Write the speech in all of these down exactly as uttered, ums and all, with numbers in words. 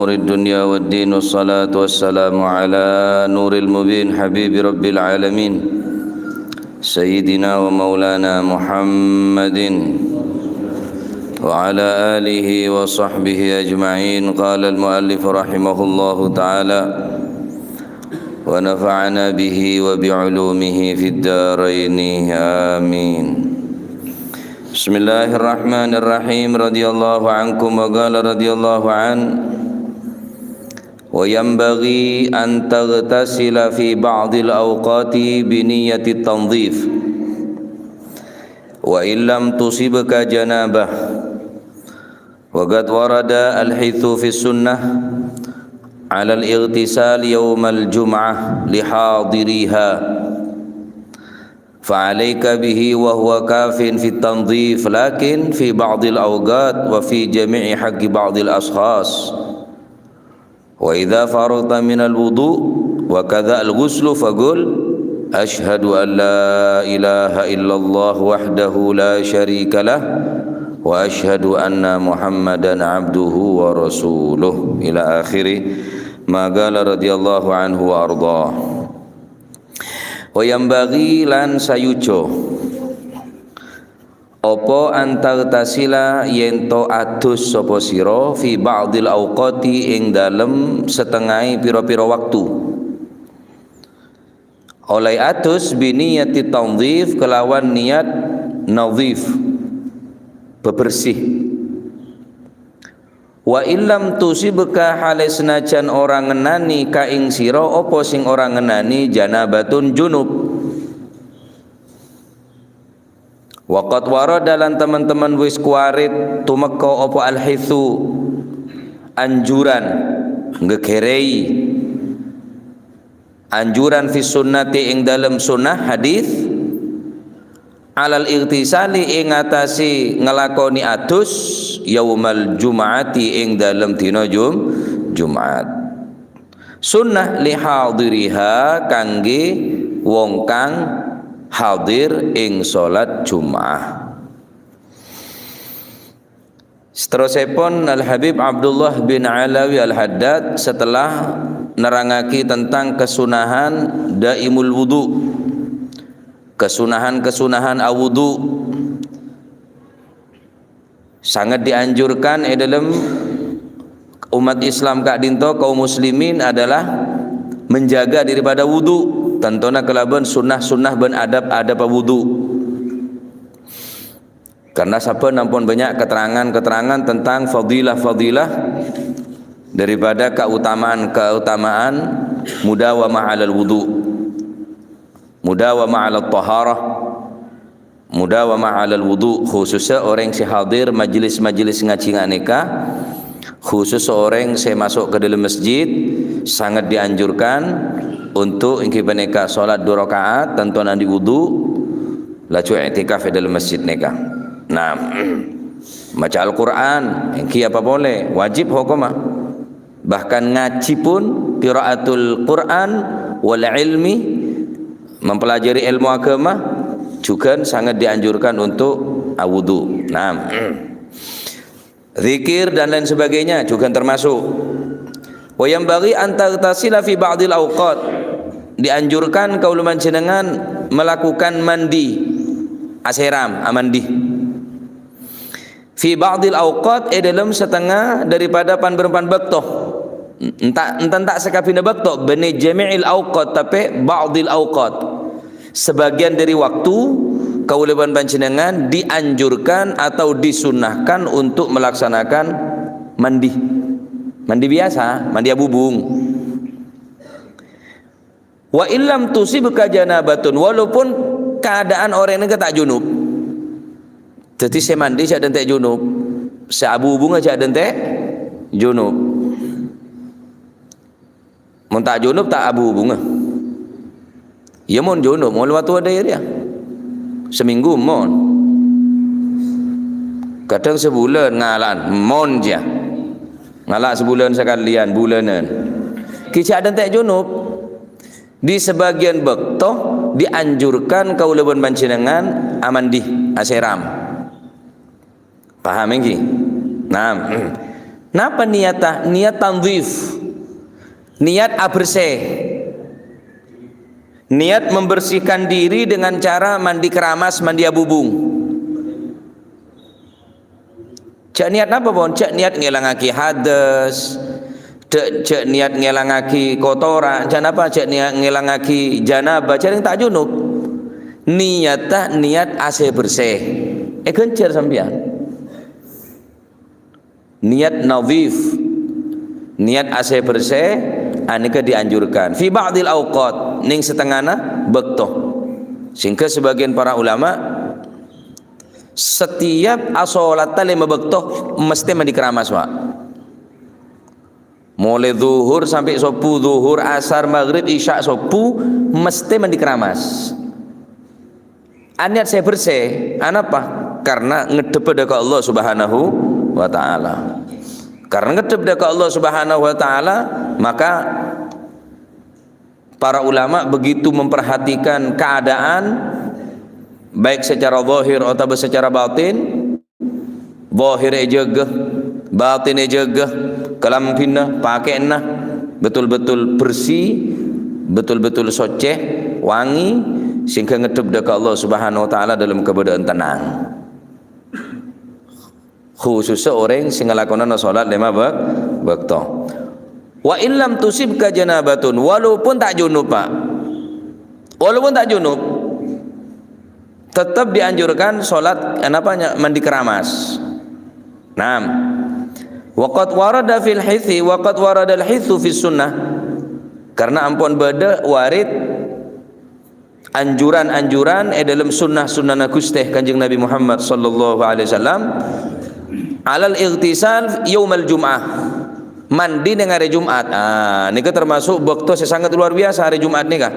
أمور الدنيا والدين، والصلاة والسلام على نور المبين حبيب رب العالمين سيدنا ومولانا محمد وعلى آله وصحبه أجمعين. قال المؤلف رحمه الله تعالى: ونفعنا به وبعلومه في الدارين، آمين. بسم الله الرحمن الرحيم. رضي الله عنكم، وقال رضي الله عنه: وينبغي أن تغتسل في بعض الأوقات بنية التنظيف، وإن لم تصبك جنابة، وقد ورد الحث في السنة على الاغتسال يوم الجمعة لحاضريها، فعليك به وهو كاف في التنظيف، لكن في بعض الأوقات وفي جميع حق بعض الأشخاص. وإذا فرغت من الوضوء وكذا الغسل فقل: أشهد أن لا إله إلا الله وحده لا شريك له، وأشهد أن محمدا عبده ورسوله، إلى آخر ما قال رضي الله عنه وأرضاه. Wa yanbaghi, lan sayuja, apa, an taghtasila, yento adus sapa sira, fi ba'dil awqati, ing dalem satengahe pira-pira wektu. Oleh adus bi niyati tanzif, kelawan niat nazif, bebersih. Wa illam tusibka, hale senajan ora ngenani ka ing sira apa sing ora ngenani, janabatun, junub. Wa qad warada, lan teman-teman wis kuwarit tumeka apa al-hitsu, anjuran, ngegerei, anjuran fi sunnati, ing dalem sunnah hadis, alal ightisali, ing atase ngelakoni adus, yaumal jum'ati, ing dalem dina Jum-, Jumat. Sunnah li hadiriha, kangge wong kang hadir ing salat Jumat. Seterusipun, Al-Habib Abdullah bin Alawi Al-Haddad setelah nerangake tentang kesunahan daimul wudu, kesunahan-kesunahan awudu, sangat dianjurkan e dalam umat Islam ka'dinto, kaum muslimin, adalah menjaga daripada wudu, tantona kalaban sunnah-sunnah ban adab-adab wudu. Karena sampun ampon banyak keterangan-keterangan tentang fadilah-fadilah daripada keutamaan-keutamaan mudawamah alal wudu, mudawamah alal taharah, mudawamah alal wudu, khususnya orang sing hadir majelis-majelis ngaji nganeka, khusus orang sing masuk ke dalam masjid, sangat dianjurkan untuk enggi paneka salat dua rakaat, tanto nandi wudu, laju i'tikaf e dalem masjid neka. Nah, maca Al-Qur'an, enggi apa pole, wajib hukuma. Bahkan ngaji pun, qiraatul Qur'an wal ilmi, mempelajari ilmu agama, juga sangat dianjurkan untuk awudu. Nah, zikir dan lain sebagainya juga termasuk. Wa yanbaghi an taghtasila fi ba'dil awqat. Dianjurkan kaula panjenengan melakukan mandi, aseram, amandi. Fi ba'dil awqat, e dalam setengah daripada pan-, pan bakto. Enta, enta, enta sakabina bakto, bani jami'il awqat, tapi ba'dil awqat. Sebagian dari waktu, kaula ban panjenengan dianjurkan atau disunnahkan untuk melaksanakan mandi. Mandi biasa, mandi abubung. Wa illam tusibka janabatun, walaupun keadaan orang ini tak junub. Jadi, se mandi cak dente junub, se abubung cak dente junub. Mon ta' junub, ta' abu-bunga. Iyâ, mon junub, mon lewat tuwa dâri yâ. Seminggu, mon. Kadhâng sabulân ngala'an, mon jâ. Ngala' sabulân sakalèyan, bulânan. Ghi' jâ' dântè' junub. Di sebagian bâkto dianjurkan kaulâ bân panjhennengngan amandi, asèram. Paham èngghi? Nah, Napa niyatta? Niat tandhif. Niat abersè. Niat membersihkan diri dengan cara mandi keramas, mandi abubung. Jhâ' niat napa, pon? Jhâ' niat ngèlangaghi hadas. Jhâ', jhâ' niat ngèlangaghi kotoran. Jhâ' napa? Jhâ' niat ngèlangaghi janabah. Jhâ' rèng ta' junub. Niyatta niat asè-bersè. Èghânjhâr sampèyan. Niat nadhif, niat asè-bersè, anèka dianjurkan. Fi ba'dil awqat, nèng satengngana bâkto. Sehingga sebagian para ulama, setiap asolatta lèma bâkto, mestè mandi keramas, Pak. Molaè zuhur sampè' sobbhu, zuhur, asar, maghrib, isya, sobbhu, mestè mandi keramas. Aniat sè bersè, anapa? Karena ngadhebbhâ dâ' ka Allah Subhanahu wa Ta'ala. Karena ngadhebbhâ dâ' ka Allah Subhanahu wa Ta'ala, maka para ulama begitu memperhatikan keadaan, baik secara zahir otabâ secara batin, Zahir èjâgâ, batin èjâgâ, kalambhina, pakè'na betul-betul bersih, betul-betul soccè, wangi, sehingga ngadhebbhâ dâ' ka Allah Subhanahu wa Ta'ala dalam keadaan tenang. Khusussa orèng sè ngalakonana salat lèma bâk-, bâkto. "Wa illam tusibka janabatun," walaupun ta' junub, Pak. Walaupun ta' junub, tetap dianjurkan salat, anapa, nya-, mandi keramas. Naam. Wa qad warada fil hidsi, wa qad waradal hidsu fis sunnah. Karena ampon bâdâ warid anjuran-anjuran è dâlem sunnah-sunnahna Ghustè Kanjeng Nabi Muhammad sallallahu alaihi wasallam, alal ightisal yaumal jum'ah, mandi neng arè Jumat. Ah, nèka termasuk bâkto sè sangat luar biasa, arè Jumat nèka.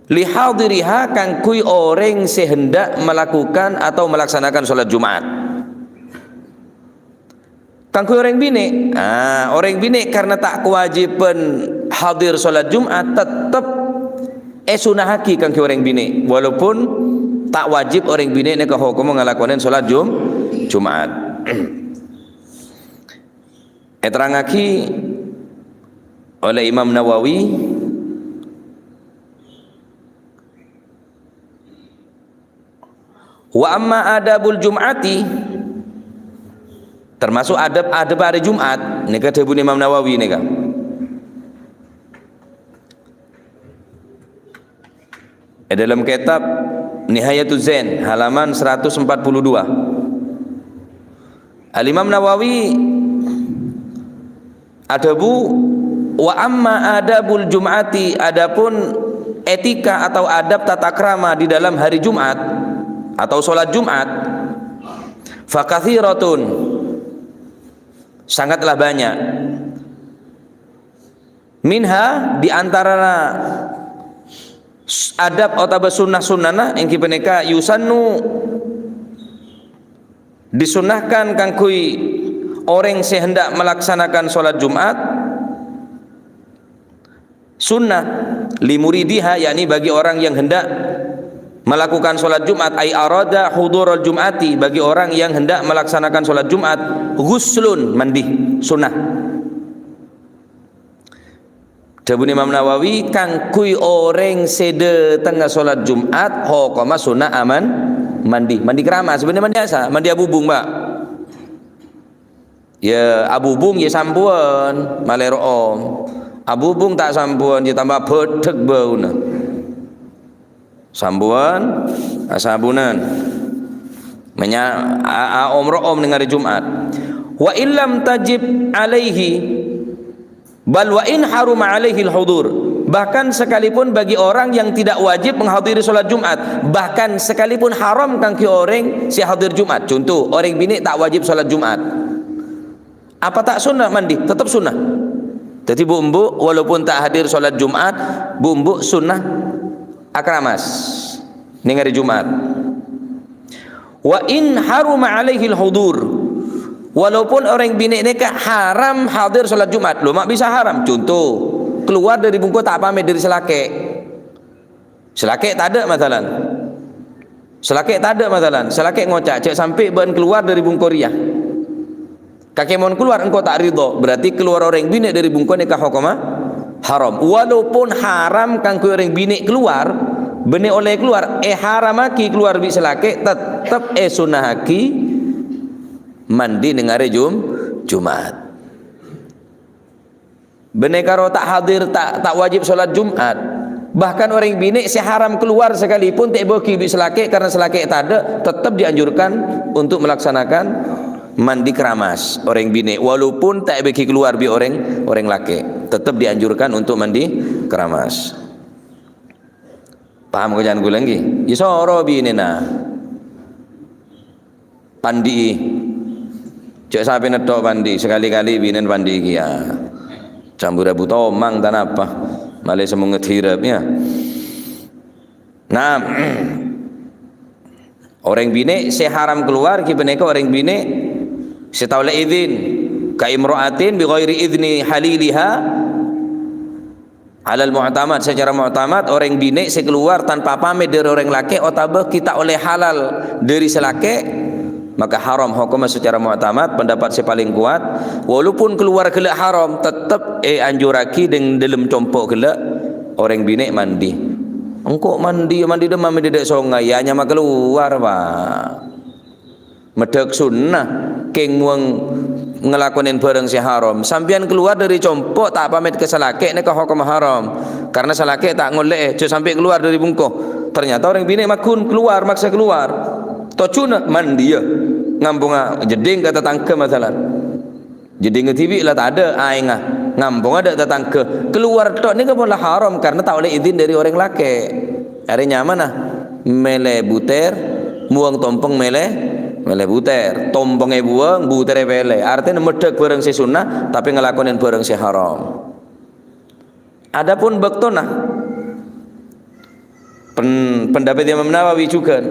Li hadiriha, kaangghuy orèng sè hendak melakukan atau melaksanakan salat Jumat. Kaangghuy orèng binè', ah, orèng binè' karena ta' kawâjibhân hadir salat Jumat, tettep èsunnahaghi kaangghuy orèng binè', walaupun ta' wajib orèng binè' nèka hokomma ngalakonè salat Jum-, Jumat. Èterrangaghi oleh Imam Nawawi, "Wa amma adabul jum'ati," termasuk adab-adab hari Jumat, nèka dhâbuna Imam Nawawi nèka. È dalam kitab Nihayatul Zain, halaman seratus empat puluh dua. Al-Imam Nawawi adhâbu, "Wa amma adabul jum'ati," adapun etika atau adab tata krama di dalam hari Jumat atau salat Jumat, "fakatsiratun," sangatlah banyak. "Minha," di antarana s-, adab otabâ sunnah-sunnahna, èngghi panèka yusannu, disunnahkan kaangghuy orèng sè hendak melaksanakan salat Jumat, sunnah, li muridiha, yakni bagi orang yang hendak melakukan salat Jumat, ai arada hudural jum'ati, bagi orang yang hendak melaksanakan salat Jumat, ghuslun, mandi, sunnah. Dhâbuna Imam Nawawi, kaangghuy orèng sè dâtengnga salat Jumat, hokomma sunnah aman mandi. Mandi keramas, bânnè mandi biasa, mandi abubung, Pak. Ya, abubung ya sampowan, malè ro'om. Abubung ta' sampowan, ya tamba bâdhâk bâuna. Sampowan, asabunan. Menya-, a-, a-, om-ro'om neng arè Jumat. "Wa illam tajib alaihi, bal wa in haruma alaihil hudur." Bahkan sekalipun bagi orang yang tidak wajib menghadiri salat Jumat, bahkan sekalipun haram kaangghuy orèng sè hadir Jumat. Contoh, orèng binè' ta' wajib salat Jumat. Apa ta' sunnah mandi? Tetep sunnah. Dhâddhi, bu'-embu', walaupun ta' hadir salat Jumat, bu'-embu' sunnah akeramas neng arè Jumat. "Wa in haruma alaihil hudur." Walaupun orèng binè' nèka haram hadir salat Jumat. Lho, ma' bisa haram. Contoh, keluar dâri bungko ta' pamèt dâri sè lakè'. Sè lakè' tadâ', masalan. Sè lakè' tadâ', masalan. Sè lakè' ngoca', "Jhâ' sampè' bâ'na keluar dâri bungko rèya." Kakè mon kalowar engko' ta' ridho, berarti kalowar orèng binè' dâri bungkona nèka hokomma haram. Walaupun haram kaangghuy orèng binè' kalowar, bânnè ollè kalowar, èharammaghi kalowar bi' sè lakè', tettep èsunnahaghi mandi neng arè Jum-, Jum'at. Bânnè karo ta' hadir, ta', ta' wajib sholat Jum'at. Bahkan orèng binè' sè haram kalowar sakalipun ta' èbâghi bi' sè lakè', karena sè lakè' tadâ', tettep dianjurkan untuk melaksanakan mandi keramas. Orèng binè', walaupun ta' èbâghi kalowar bi' orèng, orèng lakè', tettep dianjurkan untuk mandi keramas. Paham koca'an kaulâ, ènggi? Yâ, soro binèna. Pandi'i. Jhâ' sapè nètto' pandi'i, sakali-kali binèn pandi'i kèya. Cambur abu tomang ta' napa. Malè sè mongèt hirep, yâ. Nah, orèng binè' sè haram kalowar ghi' panèka orèng binè' sè ta' ollè idin. Ka imra'atin bi ghairi idni haliliha. Alal mu'tamad, secara mu'tamad, orèng binè' sè kalowar tanpa pamèt dâri orèng lakè' otabâ ghi' ta' ollè halal dâri sè lakè', maka haram hokomma secara mu'tamad, pendapat sè palèng kowat. Walaupun kalowar ghellâ' haram, tettep èanjurraghi dâri dâlem compo' ghellâ' orèng binè' mandi. Engko' mandi, mandi dâ' emma, mandi dâ' songay, yâ nyama kalowar, Pak. Meddhâk sunnah, kèng mowang ngalakonè bhârâng sè haram. Sampèyan kalowar dâri compo' ta' pamèt ka sè lakè' nèka hokomma haram. Karena sè lakè' ta' ngollè'è, jhâ' sampè' kalowar dâri bungko. Ternyata orèng binè' maggun kalowar, maksa kalowar. Tojjhuna mandiyâ, ngamponga jeddhing ka tatangghâ masalan. Jeddhingnga dhibi' la tadâ' aèngnga, ngamponga dâ' tatangghâ. Kalowar tok nèka pola haram karena ta' ollè idin dâri orèng lakè'. Arè nyamana mèlè butèr, mowang tompèng mèlè, mèlè butèr. Tompèngnga èbowang, butèrra èpèlè. Artèna meddhâk bhârâng sè sunnah, tapè ngalakonè bhârâng sè haram. Adapun bâktona, pen-, pendapat Imam Nawawi jhughân,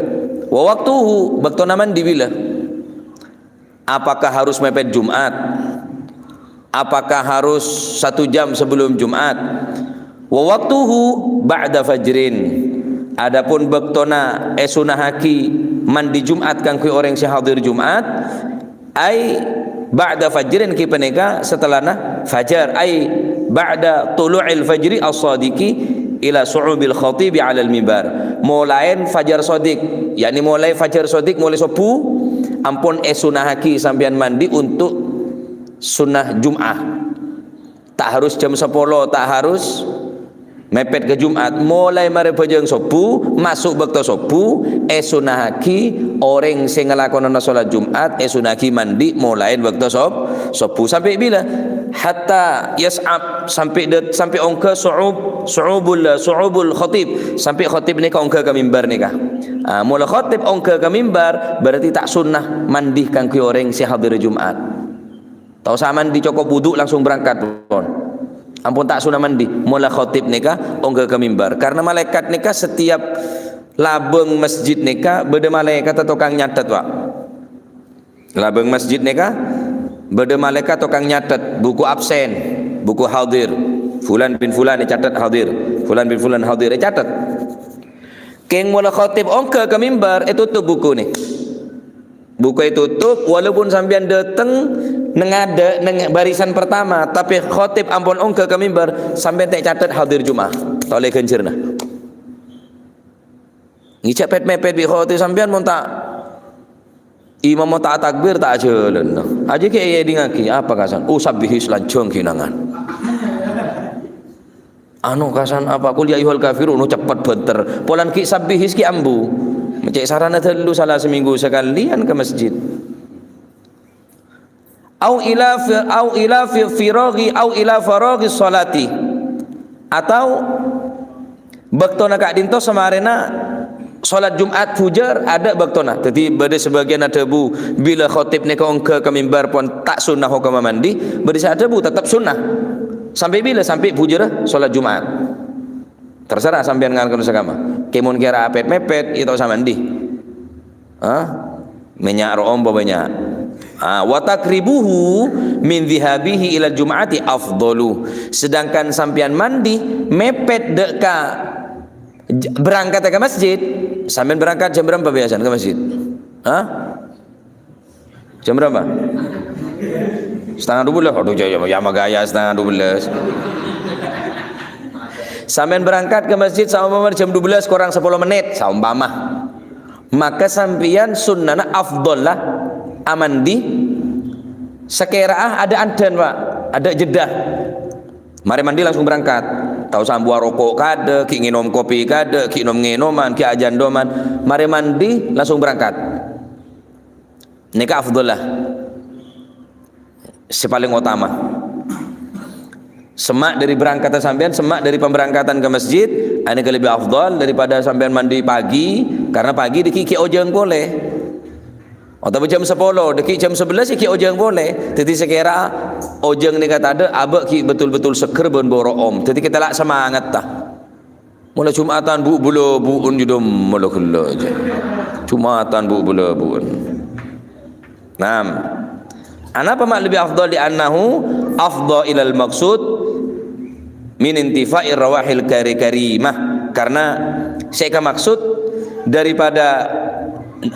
wa waqtuhu, bâktona mandi bilâ? Apakah harus mèpèt Jumat? Apakah harus satu jam sebelum Jumat? Wa waqtuhu ba'da fajrin. Adapun bâktona èsunnahaghi mandi Jumat kaangghuy orèng sè hadir Jumat, ai ba'da fajrin ghi panèka setelana fajar, ai ba'da tulu'il fajri as-shadiqi ila su'ubil khatibi 'alal mimbar. Molaèn fajar shadiq, yakni molaè fajar shadiq, molaè sobbhu, ampon èsunnahaghi sampèyan mandi untuk sunnah Jum'ah. Ta' harus jam sapolo, ta' harus mèpèt ka Jum'at. Molaè marè bhâjâng sobbhu, maso' bâkto sobbhu, èsunnahaghi orèng sè ngalakonana sholat Jum'at, èsunnahaghi mandi molaèn bâkto sob-, sobbhu. Sampè' bilâ? Hatta yas'ab, sampè' dât-, sampè' ongghâ su'ub, su'ubul, su'ubul khatib. Sampè' khatib nèka ongghâ ka mimbar nèka. Ah, mola khatib ongghâ ka mimbar, berarti ta' sunnah mandi kaangghuy orèng sè hadir Jum'at. Ta' osa mandi, cokop wudu langsung berangkat, pon. Ampon ta' sunnah mandi, mola khatib nèka ongghâ ka mimbar. Karena malaèkat nèka setiap labâng masjid nèka bâdâ malaèkat tokang nyatet, Pak. Labâng masjid nèka bâdâ malaèkat tokang nyatet, buku absen, buku hadir. Fulan bin Fulan ècatet hadir, Fulan bin Fulan hadir ècatet. Kèng mola khatib ongghâ ka mimbar, ètotop buku nè. Buku ètotop, walaupun sampèyan dâteng neng adâ', neng barisan pertama, tapè khatib ampon ongghâ ka mimbar, sampèyan ta' ècatet hadir Jum'ah, ta' ollè ghânjhârna. Ngèjhâk pèt-mèpèt bi' khatib sampèyan mon ta' imam mon ta' takbir, ta' ajhâlân. Ajâ ghi' èèdingngaghi, apa kasan? Oh, sabbihis lanjhâng ghi' nangan. Anu kasan apa? Qul ya ayyuhal kafirun, oh, cepet bhânter. Polana ghi' sabbihis ghi' ambu. Cè' sarana ghâllu sala samènggu sakalèyan ka masjid. Au ila fi-, au ila fi-, firaghi, au ila faraghi sholati. Atau bâktona ka'dinto samarèna sholat Jum'at bhujâr adâ' bâktona. Dhâddhi bâdâ sabâgiyân adhâbu, bilâ khatib nèka ongghâ ka mimbar pon ta' sunnah hokomma mandi, bâdâ sè adhâbu tettep sunnah. Sampè' bilâ? Sampè' bhujârrâ sholat Jum'at. Terserah sampèyan ngalakon sakama. Kèmon kèra pèt-mèpèt, ya ta' osa mandi. Hah? Mènnya' ro'om apa bânnya'? Ah, wa taqribuhu min dzihabihi ilal jum'ati afdalu. Sedangkan sampèyan mandi mèpèt dâ' ka j-, berangkat ka masjid. Sampèyan berangkat jam berapa biasanya ke masjid? Hah? Jam berapa? Setengah dua belas, aduh, ya, ya, ya, magaya setengah dua belas. Sampèyan berangkat ke masjid saompama jam dua belas kurang sepuluh menit, saompama. Maka sampèyan sunnana afdol la amandi sakèra'a ada andan, Pak, ada jeda. Marè mandi langsung berangkat. Ta' osa ambu aroko' kadhâ', ghi' ngènom kopi kadhâ', ghi' nom-ngènoman, ghi' ajandoman. Marè mandi langsung berangkat. Nèka afdol la. Sè palèng otama. Semma' dâri berangkatan sampèyan, semma' dâri pemberangkatan ke masjid, anèka lebbi afdol daripada sampèyan mandi pagi, karena pagi dâgghi' ghi' ojhâng polè. Otabâ jam sapolo, dâgghi' jam sabellâs ghi' ojhâng polè. Dâddhi sakèra ojhâng nèka tadâ', abâ' ghi' betul-betul seger bân boro'om. Dâddhi kita la semangat, ta. Mula Jumatan bu' bâlâbu'ân judom mula ghellâ' jâ. Jumatan bu' bâlâbu'ân. Naam. Anapa ma' lebbi afdal? Li'annahu afdha ilal maqsud min intifa'i rawahil kari-, karimah. Karena sè èkamaksud daripada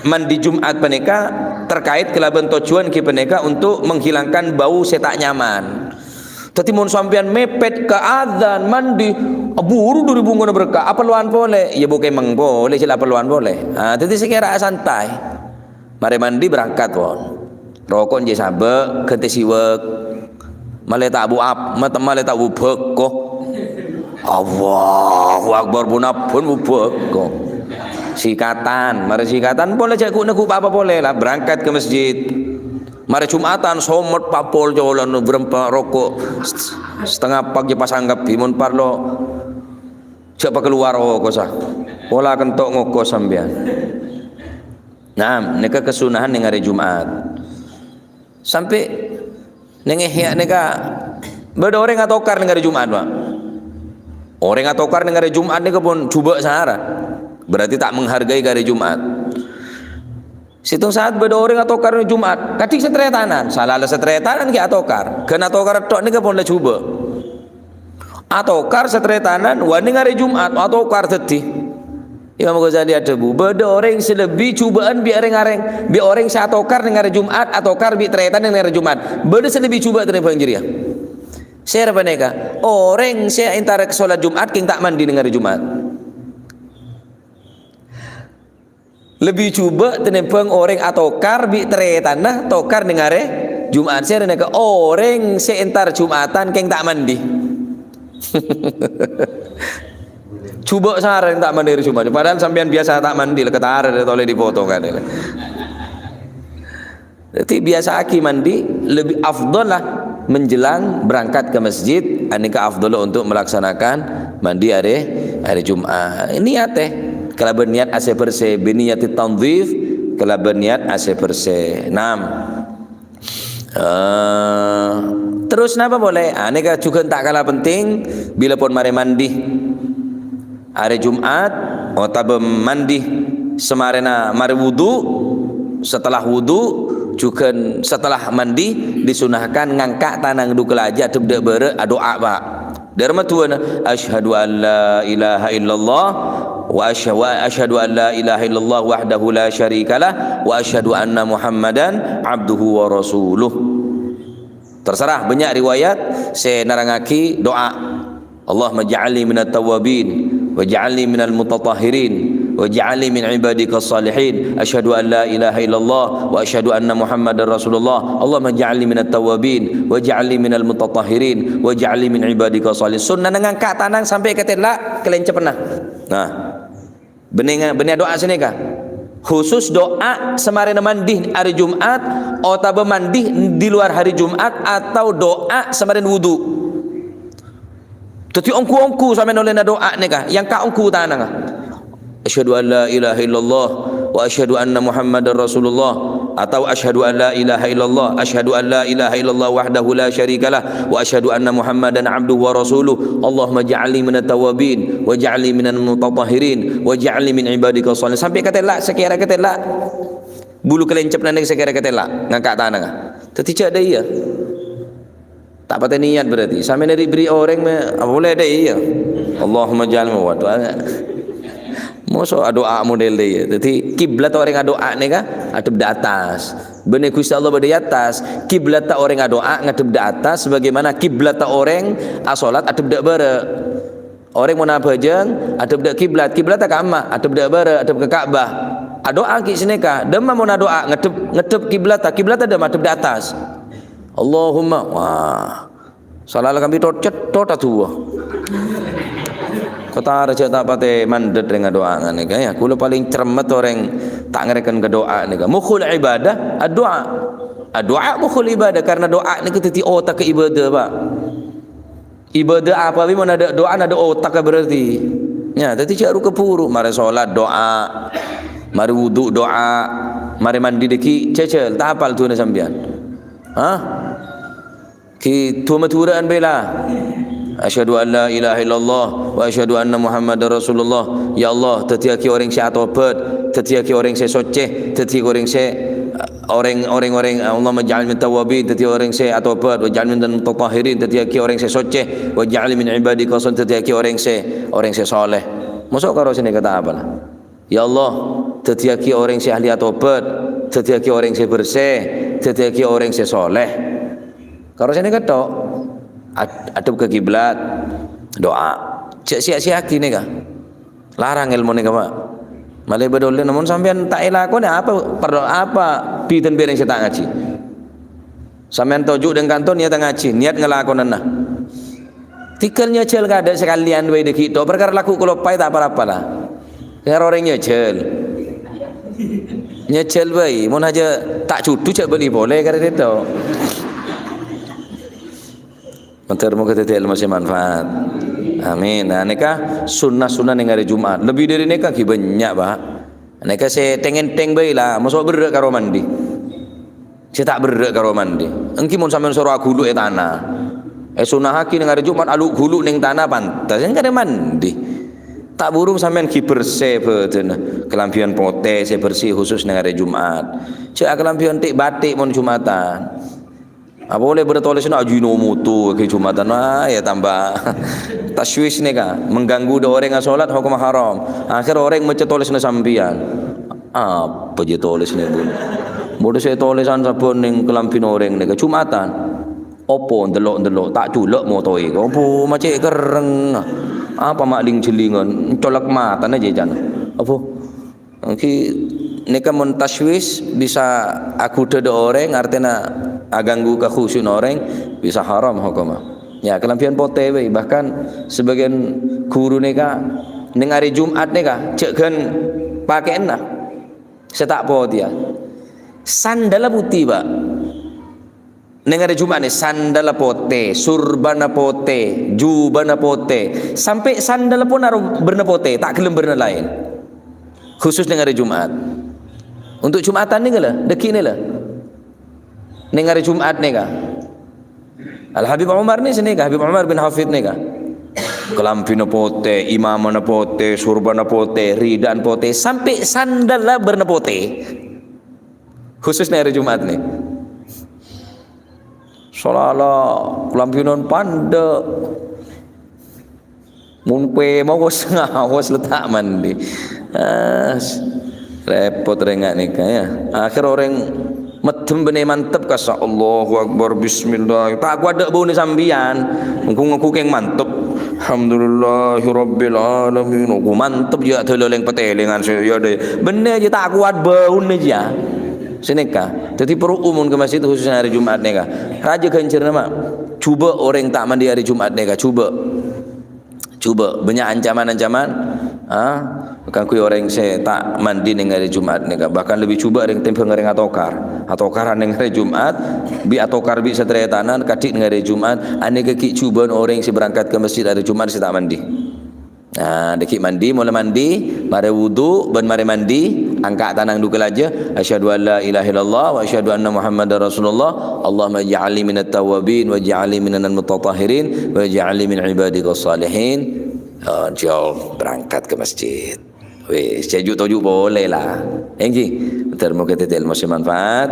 mandi Jumat panèka terkait kalabân tojjhuwân ghi panèka untuk menghilangkan bau sè ta' nyaman. Dâddhi, mon sampèyan mèpèt ka adzan, mandi, aburu dâri bungkona berka', apellowan polè. Iyâ, bu kemeng polè, sè la apellowan polè. Ah, dâddhi, sakèra santai. Marè mandi, berangkat, pon. Roko' jhâ' sabâ', ghântè siwak. Malè ta' bu ap-, mat-, malè ta' bu bhâko. Allahu Akbar, pon abbhân bu bhâko. Sikatan, marè sikatan, polè jhâ' ghu-, neggu' pa-apa polè, la berangkat ka masjid. Marè Jumatan, somet, papol, colon, berempa, roko', s-, setengah pak, jhâ' pasang kabbhi, mon parlo, jhâ' pakalowar okosa. Pola kento' ngokos sampèyan. Naam, nèka kasunnahan neng arè Jumat. Sampè' neng Ihya nèka bâdâ orèng atokar neng arè Jumat, Pak. Orèng atokar neng arè Jumat nèka pon jhubâ' sara. Berarti ta' menghargai ka arè Jumat. Sèttong saat bâdâ orèng atokar Jumat, kadhi sataretanan, sala la sataretanan ghi' atokar. Ghân atokar tok nèka pon la jhubâ'. Atokar sataretanan, wani neng arè Jumat, atokar dâddhi. Imam Ghazali adhâbu, bâdâ orèng sè lebbi jhubâ'ân bi' rèng-orèng, bi' orèng sè atokar neng arè Jumat, atokar bi' taretanan neng arè Jumat. Bâdâ sè lebbi jhubâ' tènèmbhâng jârèya. Sèra panèka, orèng sè entar ka solat Jumat kèng ta' mandi neng arè Jumat. Lebbi jhubâ' tènèmbhâng orèng atokar bi' taretanan tokar neng arè Jumat. Sèra nèka orèng sè entar Jumatan kèng ta' mandi. Jhubâ' sareng ta' mandi arè Jumat. Padahal sampèyan biyasa ta' mandi, la katara tolè dipotong kan. Jadi, biasaaghi mandi lebih afdal lah menjelang berangkat ke masjid. Anèka afdal untuk melaksanakan mandi hari, hari Jumat. Niat, eh, kalabân niat asè-bersè, biniyatit tanzif, kalabân niat asè-bersè. Naam. Eh, terus napa polè? Anèka jhughân ta' kala penting, bilâ pon marè mandi. Arè Jumat, otabâ mandi samarèna marè wudu, setelah wudu, jhughân setelah mandi, disunahkan ngangka' tanang du kalajâ, dhep dâ' bârâ', adu'a, Pak. Dârâmma du'âna, "Asyhadu an la ilaha illallah, wa asy-, wa asyhadu an la ilaha illallah wahdahu la syarikalah, wa asyhadu anna Muhammadan abduhu wa rasuluh." Terserah, bânnya' riwayat sè nerrangngaghi du'â. "Allahumma ja'alni minat tawwabin, wa ja'alni minal mutatahhirin, wa ja'alni min ibadikas salihin. Asyhadu an la ilaha illallah, wa asyhadu anna Muhammadar Rasulullah. Allahumma ja'alni minat tawwabin, wa ja'alni minal mutatahhirin, wa ja'alni min ibadikas salihin." Sunnana ngangka' tanang sampè' ka tella' kalènceppanna. Nah. Bânnè, bânnè du'â sanèka. Khusus du'â samarèna mandi hari Jumat, otabâ mandi di luar hari Jumat, atau du'â samarèna wudu. Dâddhi ongghu-ongghu sampèyan ollèna du'â nèka, èyangka' ongghu tanangnga. "Asyhadu an la ilaha illallah wa asyhadu anna Muhammadar Rasulullah," atau "Asyhadu an la ilaha illallah, asyhadu an la ilaha illallah wahdahu la syarikalah, wa asyhadu anna Muhammadan abduhu wa rasuluh. Allahumma ja'alni minat tawwabin, wa ja'alni minal mutatahhirin, wa ja'alni min ibadika shalih." Sampè' ka tella', sakèra ka tella'. Bulu kalèncepna nèng sakèra ka tella', ngangka' tanangnga. Dâddhi jhâ' dâ' iyâ. Ta' patè niat berarti. Sampèyan ri'-bherri' orèng mè', apa polè dâ' iyâ. Allahumma ja'alni, waduh. Mosok adu'a model dâ' iyâ. Dâddhi kiblat orèng adu'a nèka, adhep dâ' attas. Bânnè Ghustè Allah bâdâ è attas, kiblatta orèng adu'a ngaddhep dâ' attas, sabagaimana kiblatta orèng asolat addhep dâ' bârâ'. Orèng mon abhâjâng, addhep dâ' kiblat, kiblatta ka emma', addhep dâ' bârâ', addhep ka Ka'bah. Adu'a ghi' sanèka, dâmma mon adu'a ngaddhep, ngaddhep kiblatta, kiblatta dâmma addhep dâ' attas. Allahumma, wah. Sala la kambi tot-, cettot adu'a. Kotara jhâ' ta' patè mandhet rèng adu'a nganèka, ya. Kaulâ palèng cermet orèng ta' ngarèken ka du'a nèka. Mukhul ibadah, adu'a. Adu'a mukhul ibadah, karena du'a nèka dhâddhi otak ka ibadah, Pak. Ibadah apa bi' mon adâ' du'a, adâ' otak berarti. Ya, dhâddhi jhâ' ru-kaburu. Marè solat du'a, marè wudu du'a, marè mandi dâgghi' jhâjhâl, ta' apal du'ana sampèyan. Hah? Ghi' du'a Madhurâ'ân bhâi la. Asyhadu an la ilaha illallah wa asyhadu anna Muhammadar Rasulullah. Ya Allah, dhâddhiyâghi orèng sè atobhât, dhâddhiyâghi orèng sè soccè, dhâddhiyâghi orèng sè, orèng, orèng, orèng, Allahumma ij'al min tawwabin, dhâddhi orèng sè atobhât, waj'al min mutatahhirin, dhâddhiyâghi orèng sè soccè, waj'al min ibadika shalih, dhâddhiyâghi orèng sè, orèng sè shaleh. Mosok karo sè nèka ta' apal. Ya Allah, dhâddhiyâghi orèng sè ahli atobhât, dhâddhiyâghi orèng sè bersè, dhâddhiyâghi orèng sè shaleh. Karo sè nèka tok, ad-, addhep ka kiblat, du'a. Jhâ' siya-siya'aghi nèka. Larang èlmo nèka, Pak. Malè bâdâ ollè, mon sampèyan ta' èlakonè, apa parlo, apa bidhân bi' orèng sè ta' ngajhi? Sampèyan toju' dâ' kanto niyat ngajhi, niyat ngalakonana. Tèngghâl nyajhâl kadâ' sakalèyan bhâi dâgghi' tok, parkara lagghu' kaloppaè ta' pa-apa la. Karo orèng nyajhâl. Nyajhâl bhâi, mon hajâ ta' jhudhu jhâ' bâli polè karè tok. Mator moghâ dhâddhi èlmo sè manfaat. Amin. Nah, nèka sunnah-sunnah nèng arè Jum'at. Lebbi dâri nèka ghi' bânnya', Pak. Nèka sè tèng-èntèng bhâi la, mosok berrâ' karo mandi. Sè ta' berrâ' karo mandi. Ènggi mon sampèyan soro aghulu è tana. Èsunnahaghi nèng arè Jum'at alu' ghulu nèng tana pantes, ènggi arè mandi. Ta' burung sampèyan ghi' bersè bhâdhânna. Kalambhiyân potè sè bersè khusus nèng arè Jum'at. Jhâ' akalambhiyân tik-batik mon Jum'atan. Apa polè bâdâ tolèsanna Ajinomoto ghi' Jumatan. Wah, ya tambah tasywish nèka. Mengganggu dâ' orèng asolat hokomma haram. Akhèr orèng maca tolèsanna sampèyan. Apa jiyâ tolèsanna, Bu? Bâdâ sè tolèsan sabbhân nèng kalambhina orèng nèka Jumatan. Apa ndello'-ndello', ta' culâ' motoè. Apa macè' kerrèng. Apa ma' ling-jhellingan, colok matana jhâjhân. Apa? Ènggi nèka mon tasywish bisa aghudhâ dâ' orèng, artèna aganggu kakhusyu'na orèng, bisa haram hokomma. Ya, kalambhiyân potè bhâi, bahkan sabâgiyân ghuru nèka nèng arè Jum'at nèka jhâ' ghân pakèyanna sè ta' potèya. Sandalla putè, Pak. Nèng arè Jum'at nè, sandalla potè, surbana potè, jubana potè, sampè' sandalla pon aro bârna potè, ta' ghellem bârna laèn. Khusus nèng arè Jum'at. Untuk Jum'atan nèka la, dâgghi' nè la. Nèng arè Jum'at nèka. Al Habib Umar nè sè nèka, Habib Umar bin Hafid nèka. Kalambhina potè, imamana potè, surbana potè, ridaan potè, sampè' sandalla bârna potè. Khusus nèng arè Jum'at nè. Solala, kalambhinan pandâ'. Mon pè mawos ngawos la ta' mandi. Ah, s-, repot rèng nèka, ya. Akhèr orèng meddhem bânnè mantep, kassa' Allahu Akbar, Bismillah. Ta' kowat dâ' bâuna sampèyan. Engko' ngaku kèng mantep. Alhamdulillahirabbil alamin. Engko' mantep, ya, dâlâ lèng-patèlèngan sè, ya, dâ'. Bânnè jiyâ ta' kowat bâuna jiyâ. Sè nèka. Dhâddhi, parlo mon ka masjid khusus arè Jum'at nèka. Rajâ ghânjhârânna, ma'. Jhubâ' orèng ta' mandi arè Jum'at nèka, jhubâ'. Jhubâ', bânnya' ancaman-ancaman, ah, kaangghuy orèng sè ta' mandi nèng arè Jum'at nèka. Bahkan lebbi jhubâ' rèng tèmbhâng rèng atokar. Atokaran nèng arè Jum'at, bi' atokar bi' sataretanan, kadhi nèng arè Jum'at, anèka ghi' jhubâ'ân orèng sè berangkat ka masjid arè Jum'at sè ta' mandi. Nah, dâgghi' mandi, mola mandi, marè wudu, bân marè mandi, angka' tanang dhu kalajâ, asyhadu an la ilaha illallah wa asyhadu anna Muhammadar Rasulullah. Allahumma ij'alni minat tawwabin, waj'alni minal mutatahhirin, waj'alni min ibadika shalihin. Ah, jhâ' berangkat ka masjid. Wis, jhâ' ju'-toju' polè la. Èngghi, moghâ-moghâ dhâddhi èlmo sè manfaat.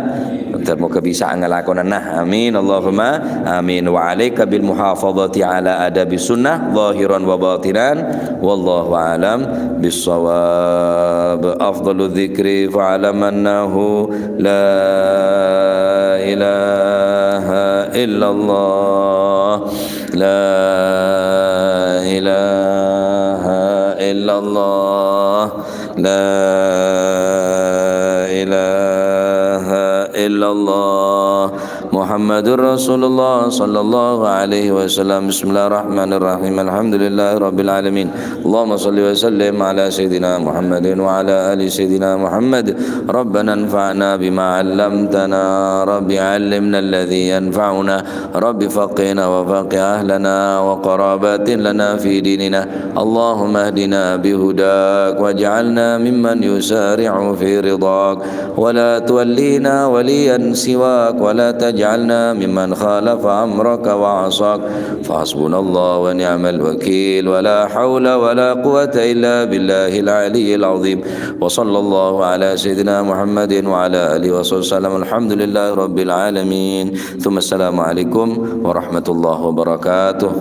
Moghâ-moghâ bisa ngalakonana. Amin. Allahumma amin. Wa alaika bil muhafadhati ala adabi sunnah zahiran wa batinan. Wallahu a'lam bissawab. Afdalu dzikri fa'lam annahu la ilaha illallah. La ilaha illallah. La ilaha illallah. Muhammadur Rasulullah sallallahu alaihi wasallam. Bismillahirrahmanirrahim. Alhamdulillahi rabbil alamin. Allahumma shalli wa sallim ala sayyidina Muhammadin wa ala ali sayyidina Muhammad. Rabbana anfa'na bima 'allamtana. Rabbi 'allimna alladhi yanfa'una. رب فقهنا وفقه أهلنا وقرابات لنا في ديننا. اللهم اهدنا بهداك واجعلنا ممن يسارع في رضاك ولا تولينا وليا سواك ولا تجعلنا ممن خالف أمرك وعصاك. فحسبنا الله ونعم الوكيل ولا حول ولا قوة إلا بالله العلي العظيم. وصلى الله على سيدنا محمد وعلى آله وصحبه وسلم. الحمد لله رب العالمين. Tsumma assalamualaikum warahmatullahi wabarakatuh.